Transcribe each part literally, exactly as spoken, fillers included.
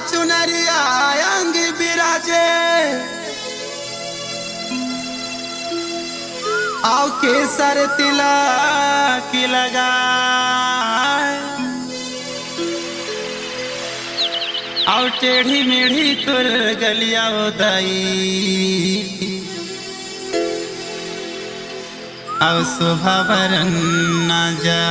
चुनरिया अंग बिराजे, अउ केसर तिलक लगाए, अउ टेढ़ी मेढ़ी तोर गलिया ओ दाई, अउ शोभा बरन ना जा।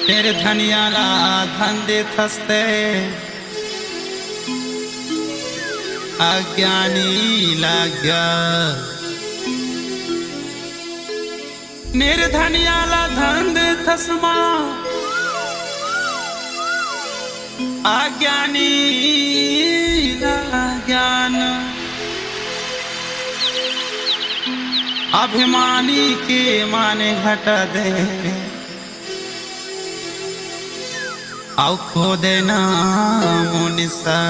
निर्धनिया ला धन देथस ते, अज्ञानी ला ज्ञान। निर्धनिया ला धन देथस माँ, अज्ञानी ला ज्ञान। अभिमानी के मान घटा दे, अउ खो देना मुनिसा।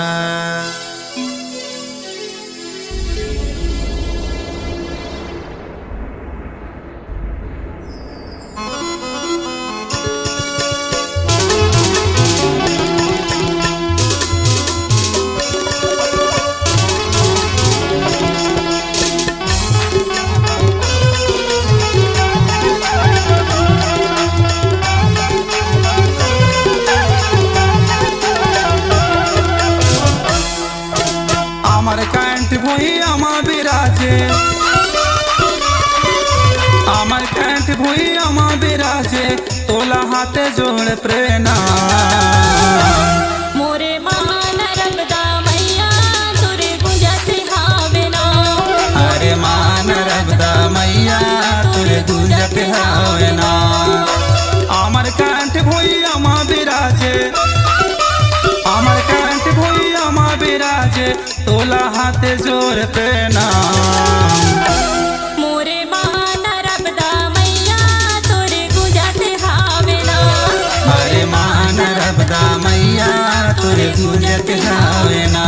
अमरकंठ भुइयां म बिराजे, अमरकंठ भुइयां म बिराजे, तोला हाथे जोड़ प्रणाम। मोरे मान रबदा मैया तोरे गुंजत हावे ना। अरे मान रबदा मैया तोरे गुंजत हावे ना। अमरकंठ भुइयां म बिराजे, अमरकंठ भुइयां म बिराजे, तोला हाथे जोड़ प्रणाम। मोरे मान रबदा मैया तोरे गुंजत हावे ना। अरे मान रबदा मैया तोरे गुंजत हावे ना।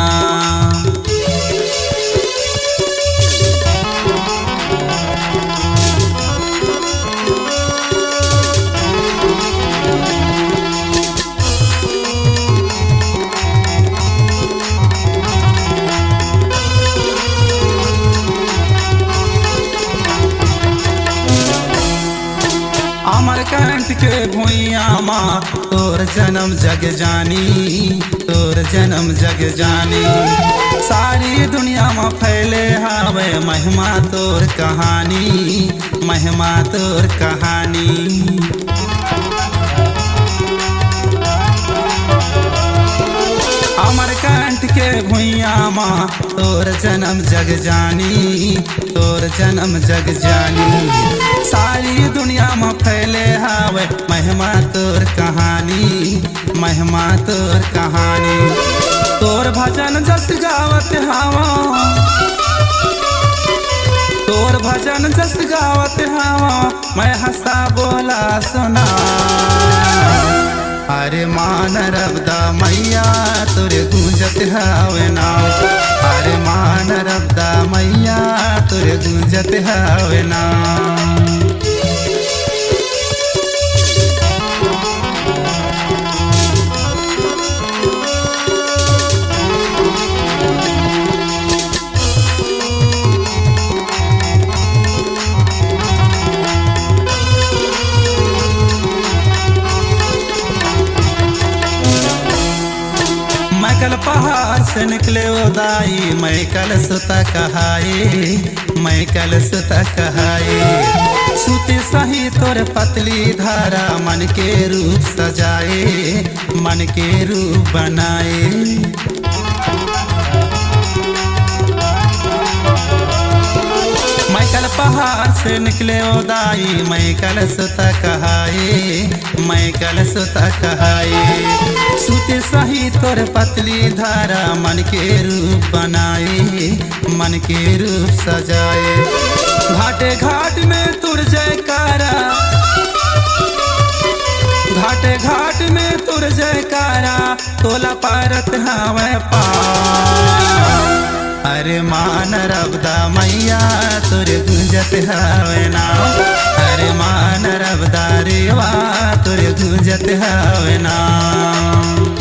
अमरकंठ के भुइयां मा तोर जनम जग जानी, तोर जनम जग जानी। सारी दुनिया मा फैले हावय महिमा तोर कहानी, महिमा तोर कहानी। अमरकंठ के भुइयां मा तोर जनम जग जानी, तोर जनम जग जानी। सारी दुनिया मा फैले हावय महिमा तोर कहानी, महिमा तोर कहानी। तोर भजन जस गावत हावं, तोर भजन जस गावत हावं, मैं हंसा बोला सुना। अरे मान रबदा मैया तोरे गूंजत हावे नाम, अरे मान रबदा मैया तोरे गूंजत हावे नाम। मैं कल पहाड़ से निकले ओ दाई, मैं कल सुता कहाई, मैं कल सुता कहाई। सुते सही तोर पतली धारा, मन के रूप सजाए, मन के रूप बनाए। मैं कल पहाड़ से निकले ओ दाई, मैं कल सुता कहाई, मैं कल सुता कहाई। सुते सही तोर पतली धारा, मन के रूप बनाई, मन के रूप सजाए। घाटे घाट में तोर जयकारा, घाटे घाट में तोर जयकारा, तोला पारत हावय पार। अरे मान रबदा मैया तोरे गूंजत हावय नाम, अरे मानरब दारेवा तोर गूंजत हवे नाम।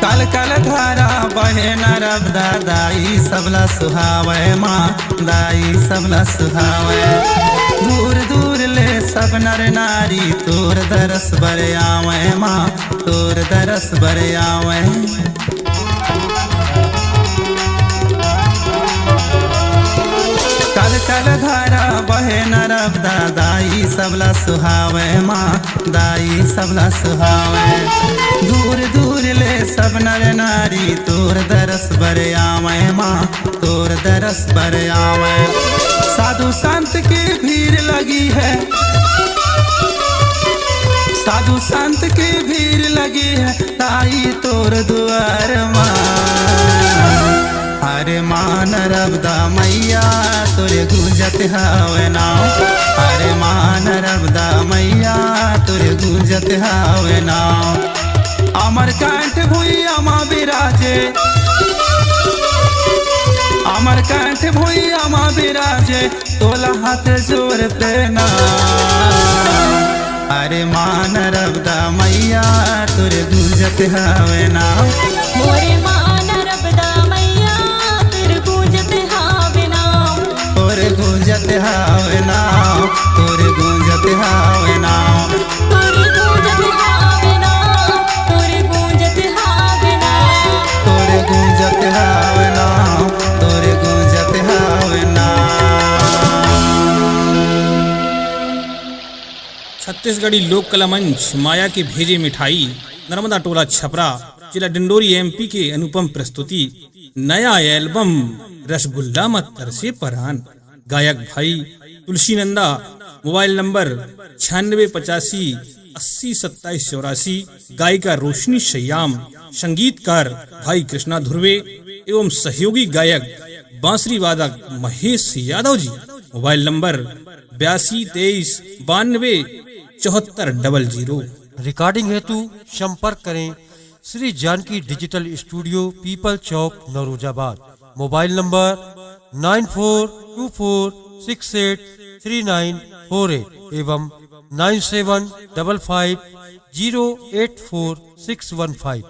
कल कल धारा बहे नरबदा दाई सबला सुहावे माँ, दाई सबला सुहावे। दूर दूर ले सब नर नारी तोर दरस बर आवे माँ, तोर दरस बर आवे। कल कल धारा बहे नरबदा दाई सबला सुहावे माँ, दाई सबला सुहावे। दूर दूर ले सब नर नारी तोर दरस बर आवे माँ, तोर दरस बर आवे। साधु संत के भीड़ लगी है, साधु संत के भीड़ लगी है, ताई तोर दुआर माँ। अरे माँ नरबदा मैया तोर गूंजत हवे नाम, अरे माँ नरबदा मैया तोर गूंजत हवे नाम। अमरकंठ भुइयाँ मा बिराजे, अमरकंठ भुइयाँ मा बिराजे, तोला हाथ जोर देना। अरे माँ नरबदा मैया तोर गूंजत हवे नाम। मोरे माँ नरबदा मैया तोर गूंजत हवे नाम। तोर गूंजत हवे नाम, तोर गूंजत हवे नाम। तोर गूंजत हवे नाम, तोर गूंजत हवे नाम। तोर गूंजत हवे नाम, तोर गूंजत हवे नाम। छत्तीसगढ़ी लोक कला मंच माया के भेजे मिठाई, नर्मदा टोला छपरा, जिला डिंडोरी एमपी के अनुपम प्रस्तुति, नया एल्बम रसगुल्ला म तरसे परान। गायक भाई तुलसी नंदा, मोबाइल नंबर छियानवे पचासी अस्सी सत्ताईस चौरासी। गायिका रोशनी सयाम, संगीतकार भाई कृष्णा धुर्वे एवं सहयोगी गायक बांसुरी वादक महेश यादव जी। मोबाइल नंबर बयासी तेईस बानवे चौहत्तर डबल जीरो। रिकॉर्डिंग हेतु संपर्क करें Shri Janki digital studio, Peepal Chowk, Naurozabad. Mobile number nine four two four six eight three nine four eight एवं nine seven double five zero eight four six one five.